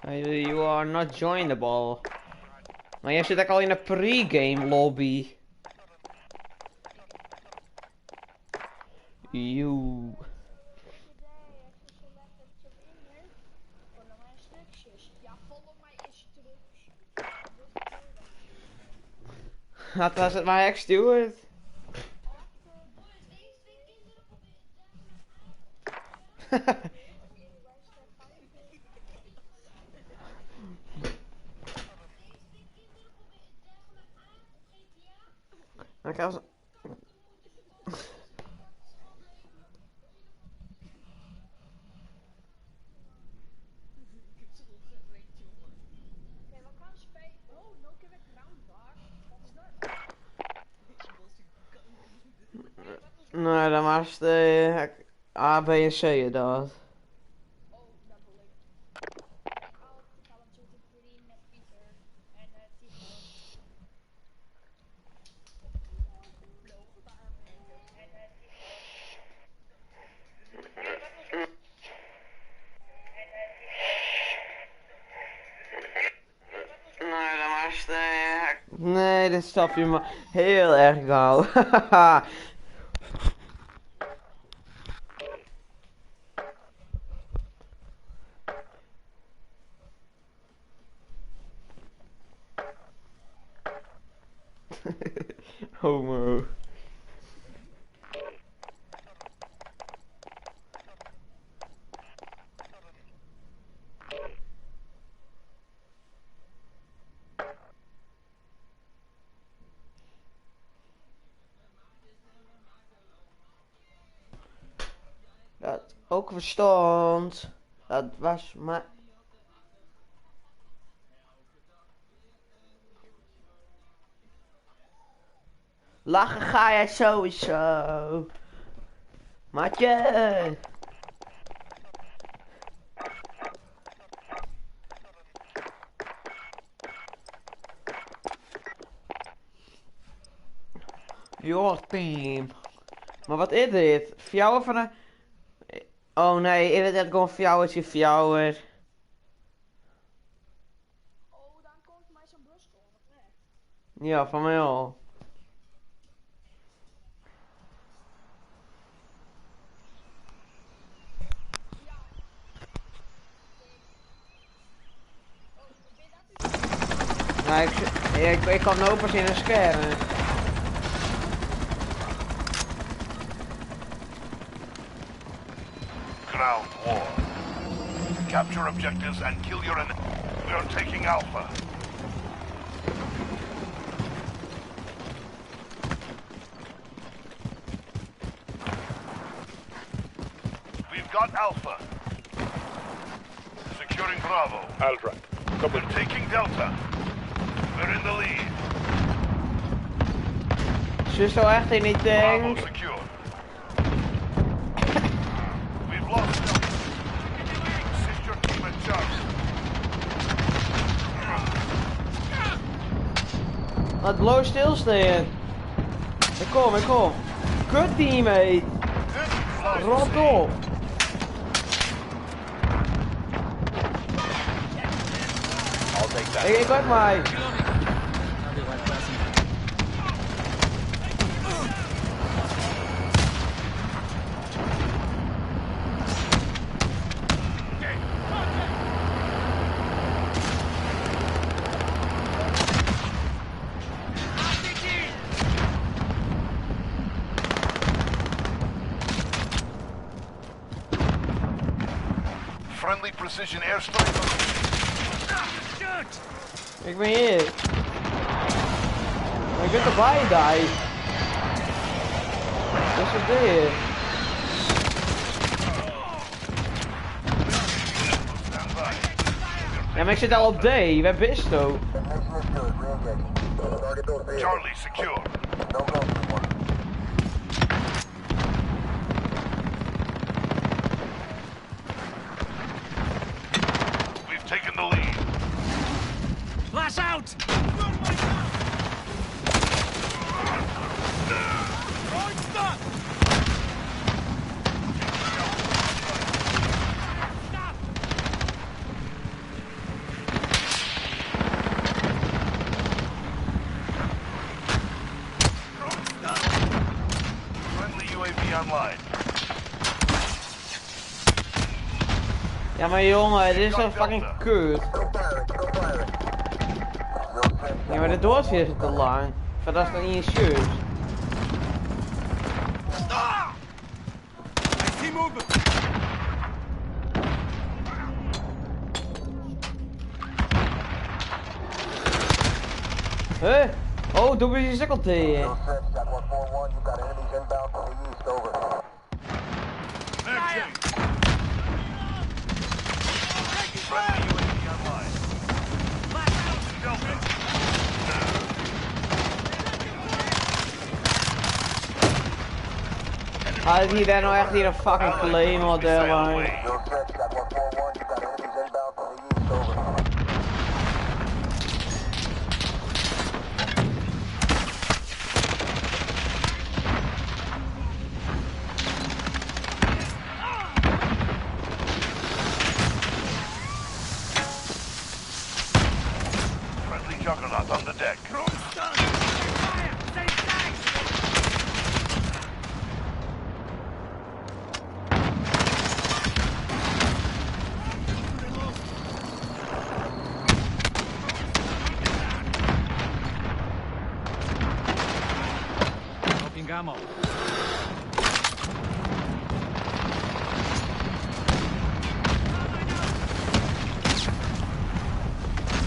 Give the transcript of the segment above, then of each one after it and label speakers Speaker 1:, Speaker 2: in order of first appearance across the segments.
Speaker 1: You are not joinable. Maar jij zit ook al in de pre-game lobby. You. Dat was het maar ik stuurt. Ik was... Nee, dan was de A, B en C dat. Nee, dan was de... Nee, dit stap je maar heel erg gauw. Homo. Dat ook verstand. Dat was maar. Lachen ga jij sowieso. Maatje. Your team. Maar wat is dit? Fjouwer van een... Oh nee, is het echt gewoon fjouwertje fjouwer?
Speaker 2: Oh, dan komt mij zo'n Brussel, wat echt.
Speaker 1: Ja, van mij al. Nou, ik kan nu pas in een scherm.
Speaker 3: Ground war. Capture objectives and kill your enemy. We are taking Alpha. We've got Alpha. Securing Bravo.
Speaker 4: I'll drive. Come
Speaker 3: We're taking Delta. We're in the lead.
Speaker 1: Zit zo echt in die
Speaker 3: Bravo
Speaker 1: tank?
Speaker 3: secure. We've lost Delta. Assist your team at Charlie.
Speaker 1: Laat bloos stilstaan. Ik kom, ik kom. Kut teammate. Rot op.
Speaker 4: I'll take that.
Speaker 1: Ik pak mij.
Speaker 3: Friendly precision airstrike.
Speaker 1: Ik ben hier. Maar ik ben erbij, daar. Dat is het ding.
Speaker 3: Stand by.
Speaker 1: Ja, maar ik zit al op D. Waar bist du?
Speaker 3: Charlie secure. We've taken the lead.
Speaker 5: Flash out!
Speaker 3: online.
Speaker 1: Ja, maar jongen, dit is een fucking kut. Ja, maar de doortje is te lang. Van dat is dan in je shirt.
Speaker 5: I see movement.
Speaker 1: Huh? Oh, doe je sukkel tegen.
Speaker 3: Mag change. Friendly UAV online. Delta.
Speaker 1: Had hier daar nou echt hier een fucking
Speaker 3: Allied
Speaker 1: claim
Speaker 3: cruise
Speaker 1: model
Speaker 3: missile
Speaker 1: aan.
Speaker 3: away. Friendly Juggernaut on the deck.
Speaker 5: Fire! Same tank! Dropping ammo.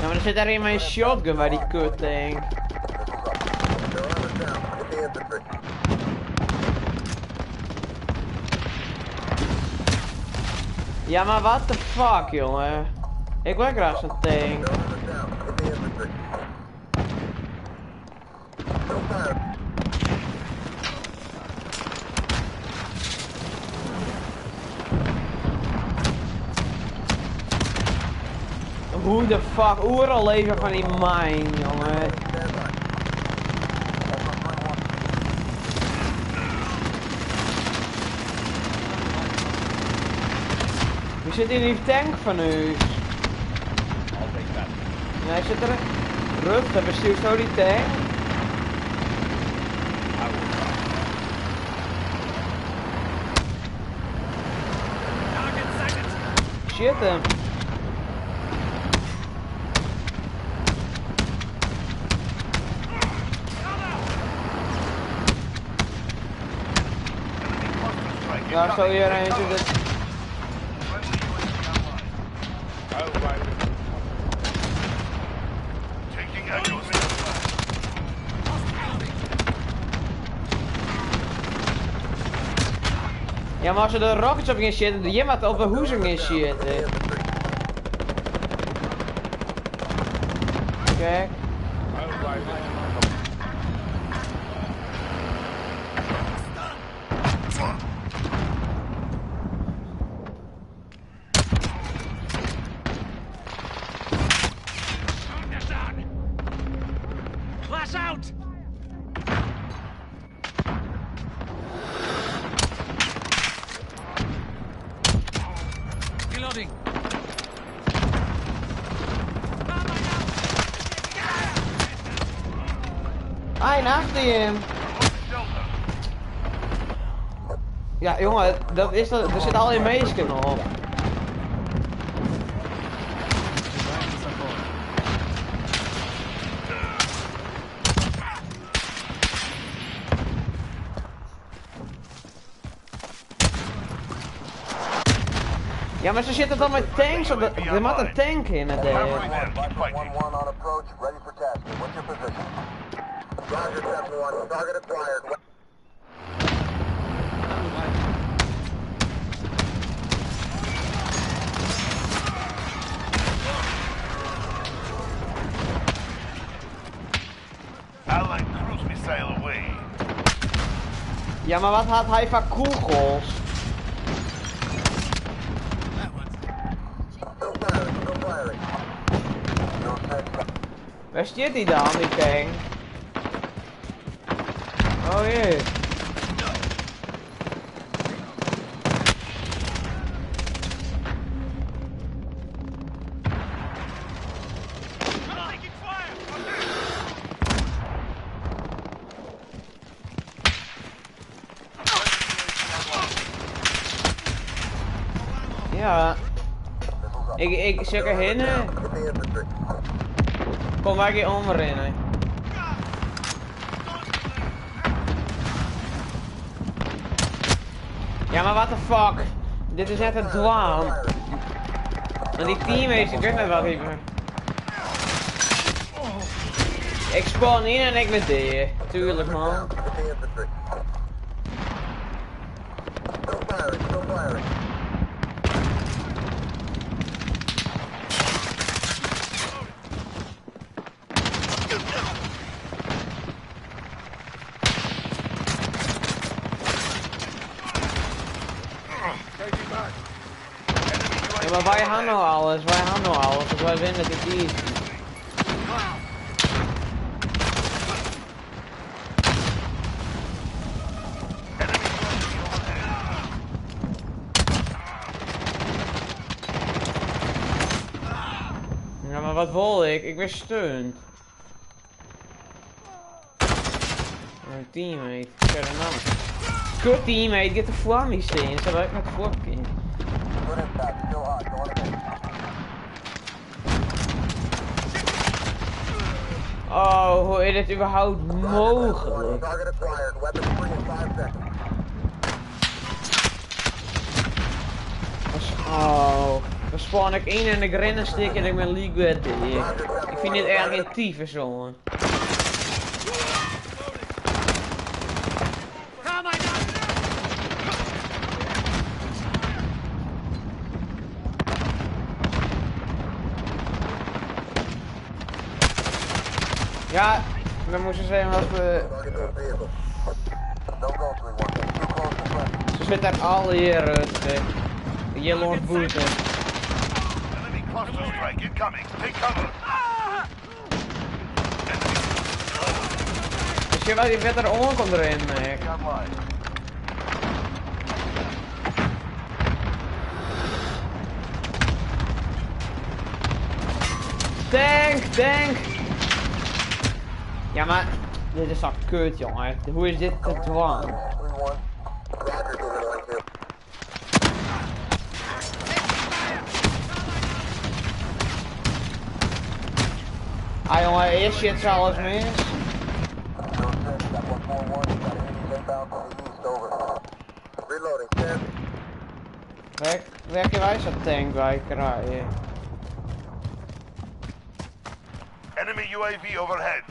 Speaker 1: Ja, maar er zit daar in mijn shotgun bij die kut tank. Ja, maar what the fuck, jongen. Ik wil graag zo'n tank. Hoe de fuck, overal leven van die mine, jongen. Wie zit in die tank van u? Nee, zit er. Rutger, bestuur zo die tank.
Speaker 5: Target sighted!
Speaker 1: Shit hem.
Speaker 3: Enemy cluster strike
Speaker 1: Daar zou
Speaker 3: incoming.
Speaker 1: hier een
Speaker 3: Take cover.
Speaker 1: zitten.
Speaker 3: Friendly UAV online.
Speaker 4: I'll ride with you.
Speaker 3: Taking Echo 6.
Speaker 1: Ja, maar als ze de rockets op gaan shitten, je moet op de hoezen gaan shitten. Kijk.
Speaker 4: I'll ride with you.
Speaker 5: Target down! Flash out! Reloading.
Speaker 1: Hij achter je.
Speaker 3: Delta.
Speaker 1: Ja, jongen, dat is dat, er zit al in meesken op. Ja, maar ze zitten dan met tanks op de... Er moet een tank in het ding.
Speaker 3: Halfway there. Keep fighting.
Speaker 6: 1-1 on approach, ready for tasking. What's your position? Roger, 7-1. Target acquired.
Speaker 3: Allied cruise missile away.
Speaker 1: Ja, maar wat had hij van kogels?
Speaker 6: Still firing, still firing. 06,
Speaker 1: Waar zit hij dan, die tank? Oh jee.
Speaker 5: Taking fire!
Speaker 1: Ik, ik sil ik erhinne? Kom, wy gean omrinne. Ja, maar what the fuck? Dit is net te dwaan. Want die teammates, ik weet net wat die... Ik spawn in en ik ben dead. Tuurlijk, man. Ja, maar wij gaan nou alles, wij gaan nou alles, dus wij winnen dit easy. Ja, maar wat wil ik? Ik ben stunned. Mijn teammate, nou. Kut teammate, get the flammies in, zodat ik met fucking. Oh, hoe is dit überhaupt mogelijk? Oh, dan spawn ik in en ik ren een stik en ik ben league. Ik vind dit echt geen tyfus, jongen. Ja, we moesten zeggen wat we... Ze zit daar al hier rustig. Yellow boete.
Speaker 3: Enemy cluster strike incoming. Take cover.
Speaker 1: Dus je wel die verder on komt erin, nee. Tank, tank! Ja, maar dit is toch kut, jongen. Hoe is dit te dwang? Ah, jongen, eerst shit is alles mis. Waar, waar kunnen wij zo'n tank bij krijgen?
Speaker 3: Enemy UAV overhead.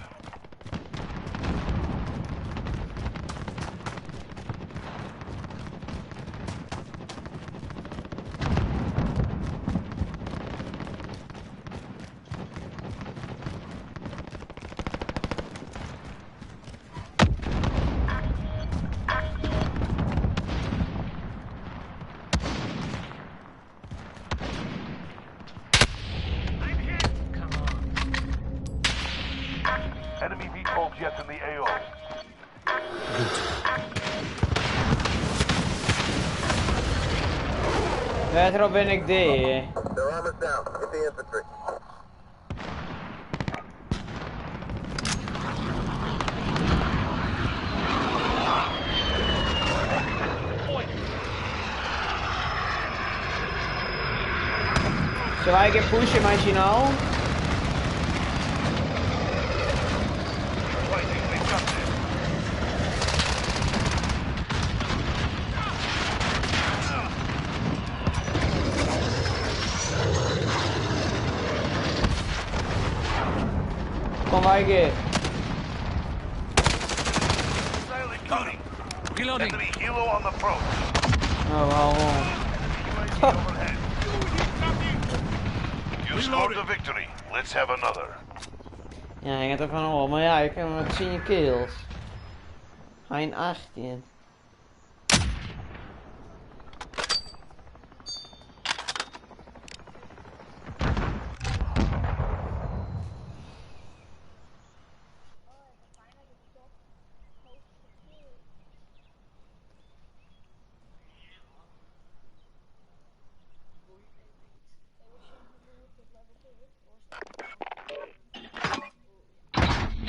Speaker 3: Enemy VTOL jets in the AO.
Speaker 1: Verderop ben ik D.
Speaker 6: Their armor's down. Hit the infantry.
Speaker 1: Zullen wij een keer pushen, machinaal?
Speaker 3: Fighting, they got this.
Speaker 1: Kom wij keer.
Speaker 3: Missile incoming.
Speaker 5: Reloading.
Speaker 3: Enemy helo on the approach.
Speaker 1: Oh, wel.
Speaker 3: Enemy UAV overhead. You scored the victory. Let's have another.
Speaker 1: Ja, ik heb ervan op, maar ja, ik heb maar 10 kills. Hij 18.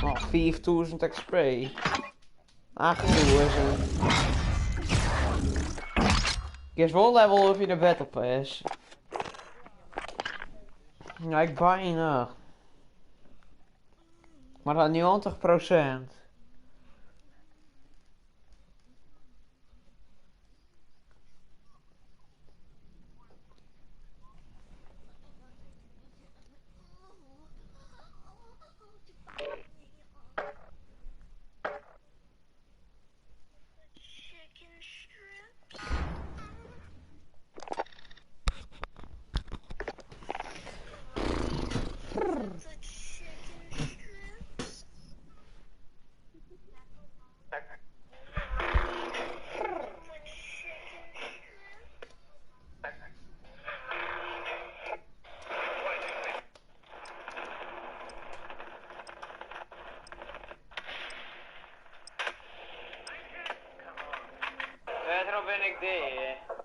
Speaker 1: Oh, 4000 XP. 8000. Ik is wel level up in de Battle Pass. Ja, ik bijna. Maar dan 90%.
Speaker 2: Chicken strips. The chicken strips. The chicken strips.
Speaker 1: Wêrom bin ik dea?